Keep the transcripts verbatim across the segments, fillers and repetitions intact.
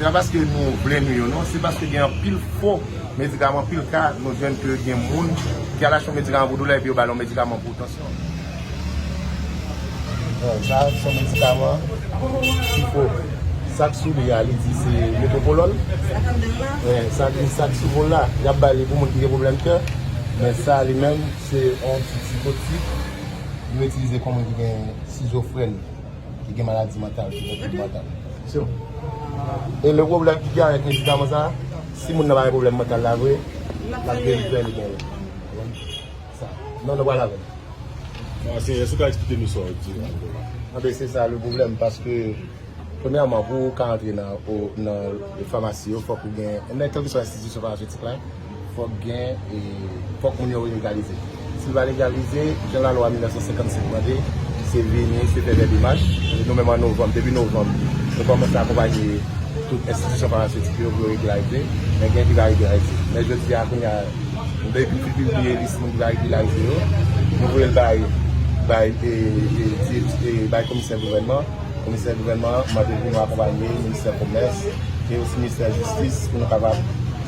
Pa paske nou vle nou yo, non, se paske gen anpil fo medikaman, anpil ka, nou jwenn ke gen moun ki al achte yon medikaman pou doulè epi yo ba l yon medikaman pou tansyon. Bon, sa se yon medikaman ki fo. Sa k sou li a, li di se metwopolòl. Sa k sou kòl la, y ap ba li pou moun ki gen pwoblèm kè. Men sa li menm, se yon ti sikotik. Yo itilize kòm moun ki gen sizofreni, ki gen maladi mantal, ki gen twoub mantal. E le pwoblèm ki gen avèk medikaman sa, si moun nan pa gen pwoblèm mantal la vre, l ap gen li genyen. Sa. Non, nou pral avè l. Monchè, èske w ka eksplike nou sa w di a? Anben, se sa le pwoblèm, paske, premyèman, pou w ka antre nan, o, nan famasi yo, fòk ou gen, nan kèlkeswa enstitisyon famasetik la, fòk gen, e, fòk moun yo legalize. Si l pa legalize, jan lalwa mil nèf san senkannsenk mande, se vini, se fè dè demach. E nou menm an novanm, depi novanm, nou kòmanse akonpaye tout enstitisyon famasetik yo pou yo regilarize, men gen ki pa regilarize. Men jodi a, kounye a, depi nou pibliye lis moun ki pa regilarize yo, nou voye l bay, bay, e, e, di-, e, bay komisè gouvènman. Komisè gouvènman mande pou nou akonpaye ministè komès e osi ministè jistis pou nou kapab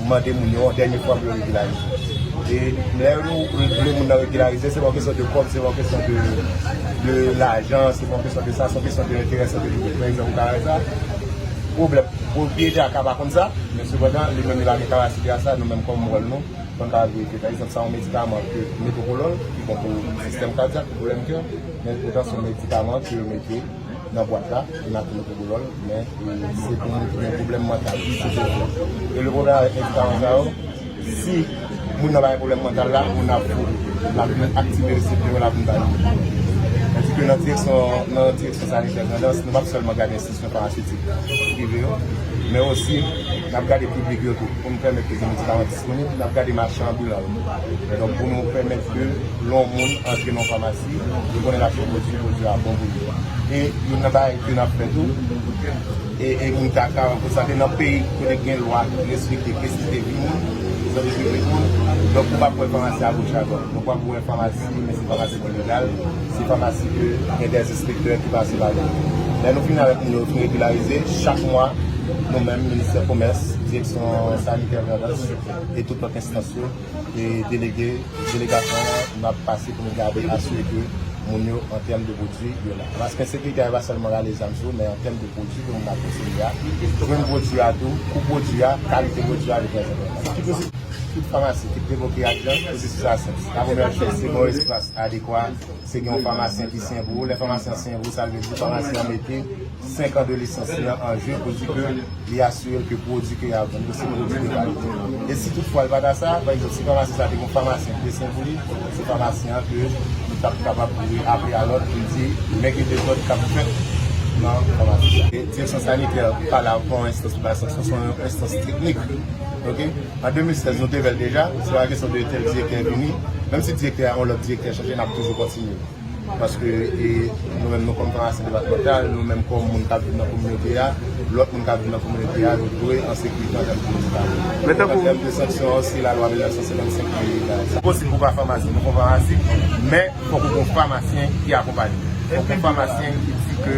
mande moun yo yon dènye fwa pou yo regilarize. E lè nou vle moun nan regilarize, se pa yon kesyon de kòb, se pa yon kesyon de, de lajan, se pa yon kesyon de sa, se yon kesyon de enterè, se yon kesyon de, pa egzanp, ou ka wè sa, pwoblèm, pwopriyetè a ka pa konn sa, men sepandan, li menm li pa gen kapasite a sa, nou menm kòm wòl nou, fò n ka verifye. Pa egzanp, sa yon medikaman ke metwopolòl, ki bon pou sistèm kadyak, pou pwoblèm kè, men poutan se yon medikaman ke yo mete nan bwat la, e n ap di nou pou doulè l, men, e, se pou moun ki gen pwoblèm mantal, se sezon. E le pwoblèm avèk medikaman sa yo, si moun nan pa gen pwoblèm mantal la, moun nan ap fou, l ap aktive reseptè yo, l ap vin bay moun. Tandis ke nan direksyon, nan direksyon sanitè Grandans, nou p ap sèlman gade enstitisyon famasetik prive yo, men osi, n ap gade piblik yo tou, pou nou pèmèt ke medikaman disponib, n ap gade machann anbilan yo. Donk, pou nou pèmèt ke lè yon moun antre nan yon famasi, yo konnen l achte yon pwodui, pwodui a bon pou li. E youn nan bagay ke n ap fè tou, e, e moun ta ka konstaté nan peyi kote gen lwa ki respekte ke sante vi moun, sante piblik moun, donk ou p ap wè famasi a goch a dwat. Donk w ap wè famasi, men se famasi ki legal, se famasi ke gen dè enspektè ki pase ladan. Lè nou fini avèk moun yo, fin regilarize, chak mwa, nou menm, Ministè Komès, Direksyon Sanitè Grandans e tout lòt enstans yo, e delege, delegasyon an, n ap pase pou nou gade, asire ke moun yo, an tèm de pwodui, yo la. Paske ensekirite a, e pa sèlman rale zam sou ou, men an tèm de pwodui ke moun ap konsome a, jwenn pwodui a tou, kou pwodui a, kalite pwodui a, li trè enpòtan. Tout famasi ki te bloke ak jan, pwosesis la senp. Lapremyè choz, se gen yon espas adekwa, se gen yon famasyen ki siyen pou ou. Lè famasyen an siyen pou ou, sa vle di famasyen an mete senk an de lisans li an an je pou di ke li asire l ke pwodui ke y ap vann yo se pwodui de kalite. E si toutfwa l pa ta sa, pa egzanp, si famasi sa te gen yon famasyen ki te siyen pou li, se famasyen an ke nou t ap kapab aple a lòd pou l di, men gen dezòd k ap fèt nan famasi sa. E direksyon sanitè pa la pou yon enstans, pa yon enstans, se yon enstans teknik. Oke? An de mil sèz, nou te fè l deja. Se pa kesyon de tèl direktè vini. Menm si direktè a, yon lòt direktè chanje, n ap toujou kontinye. Paske, e, nou menm, nou kòm famasyen depatmantal, nou menm kòm moun k ap viv nan kominote a, lòt moun k ap viv nan kominote a, yo dwe an sekirite an tèm de medikaman. An tèm de sanksyon, se lalwa mil nèf san senkannsenk ki bay sa. Posib pou pa famasyen, nou fè yon famasi, men fòk ou gen yon famasyen ki akonpaye. Fòk yon famasyen ki di ke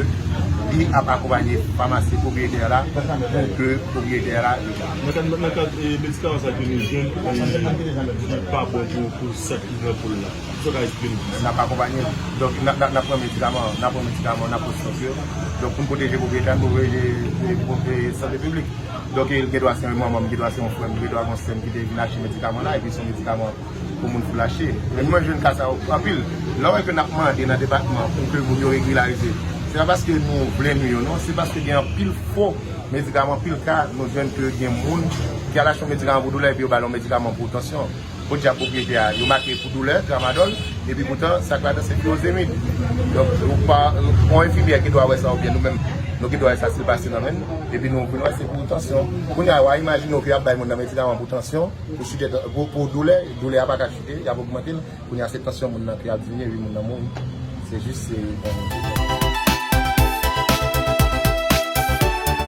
li ap akonpaye famasyen pwopriyetè la pou ke pwopriyetè la legal. Nan kad, nan kad, e, medikaman sa ke nou jwenn, e, ki pa bon pou, pou sa ki nan poul la. Sa w ka eksplike nou? N ap akonpanye l. Donk, n ap, n ap, n ap pran medikaman, n ap pran medikaman, n ap pran sitwòk yo. Donk, pou n pwoteje pwopriyetè a, n pwoteje, e, pwopriyete sante piblik. Donk, e, l gen dwa se yon manman m, gen dwa se yon frè m, gen dwa gen yon sè m ki te vin achte medikaman la, epi se yon medikaman pou moun foule achte. Men mwen jwenn ka sa yo anpil. Lè w wè ke n ap mande nan depatman pou ke moun yo regilarize, se pa paske nou vle nou yo, non, se paske gen anpil fo medikaman, anpil ka, nou jwenn ke gen moun ki al achte yon medikaman pou doulè, epi yo ba l yon medikaman pou tansyon. Podyab pwopriyetè a, yo make pou doulè, tramadòl, epi poutan, sa k ladan se firozemid. Donk, ou pa, yon enfimyè ki dwa wè sa, oubyen nou menm, nou ki dwa wè sa, si l pase nan men n, epi nou vin wè se pou tansyon. Kounye a, w a imajine w ke y ap bay moun nan medikaman pou tansyon, pou chite, pou, pou doulè, doulè a pa ka chite, y ap ogmante l. Kounye a, se tansyon moun nan ki ap diminye, epi moun nan mouri. Se jis, se, bon,